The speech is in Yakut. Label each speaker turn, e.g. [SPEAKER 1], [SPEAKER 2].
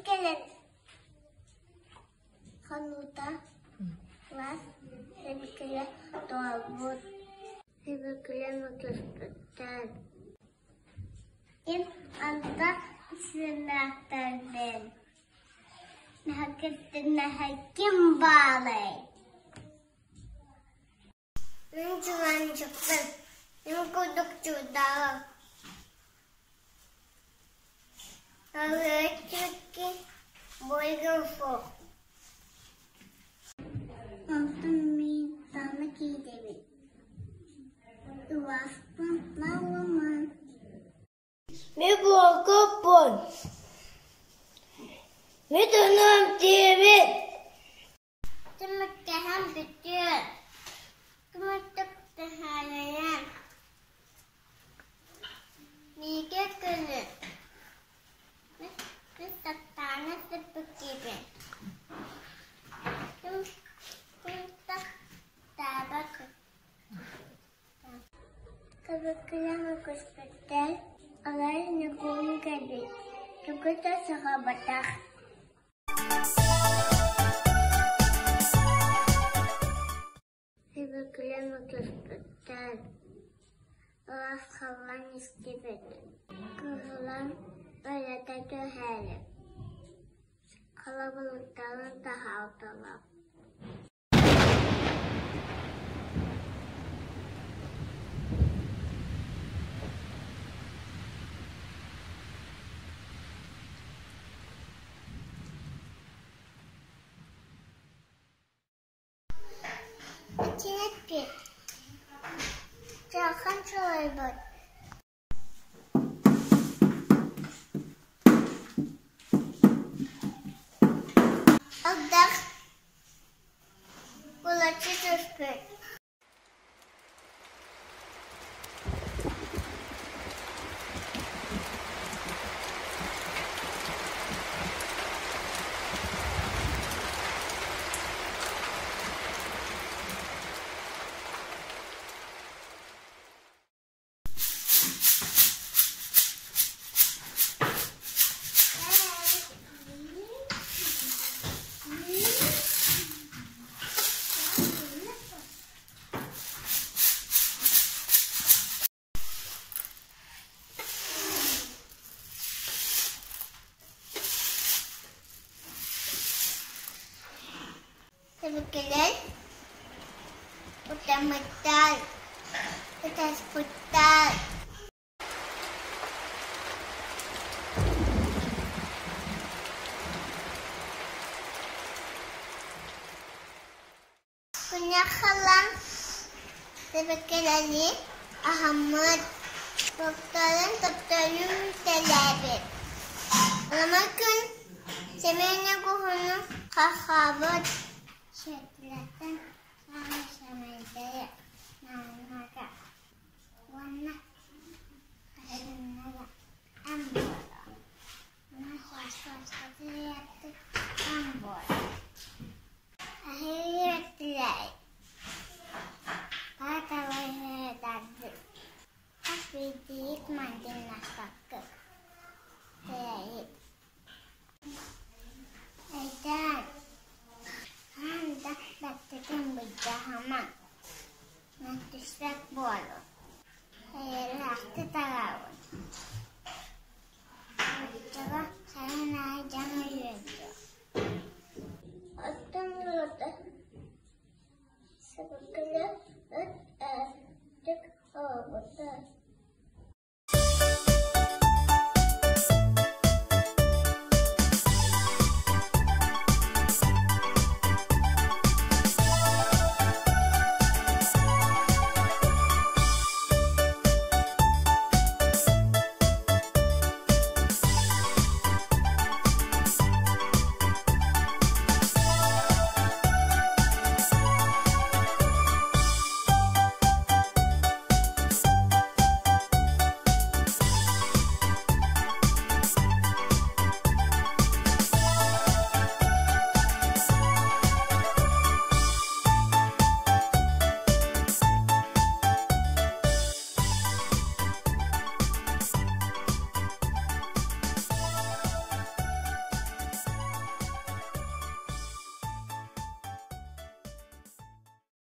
[SPEAKER 1] кэлэн хонуута лас сибикилэ туолбут сибикилэ мутуспуттар Им анта сынаахтарбын Наһаккыттынаһакким баалай Мин чуганчыкпын, мин курдук чугдаарар Арыаччыкки буойгун суох Онтон мин таҥна киидэбин Ылааспын малымын
[SPEAKER 2] Мин буолкуппун, мин туһунан диэбит
[SPEAKER 1] Түмүктэһэн бүтүө, түмүктэһээрийэн Миигин күнү мин таптаана сыппыккыбын Ким таптаабат Кыбыккынан көспүттэр, алай Ньукуун кэлбит, тугу да саҕабатах Сибикилэн утуспуттар, ыраас халлаан истибит, кыһылан ырыата түһээри, халабылыктарын таһаарталар Итинэппит дьалхан чолойбут Ардах кулаччы түспүт Сибикилэр утаммыттар, ытаспыттар. Күннэх халлаан сибикилэри аһаммыт, туохтарын төттөрү тэлээбит. Ама күн сэмэнэ куһуну хахаабыт. Сиэтилэттэн саамай сэмэйдэри нааннара уонна хаһыннара эн буолар.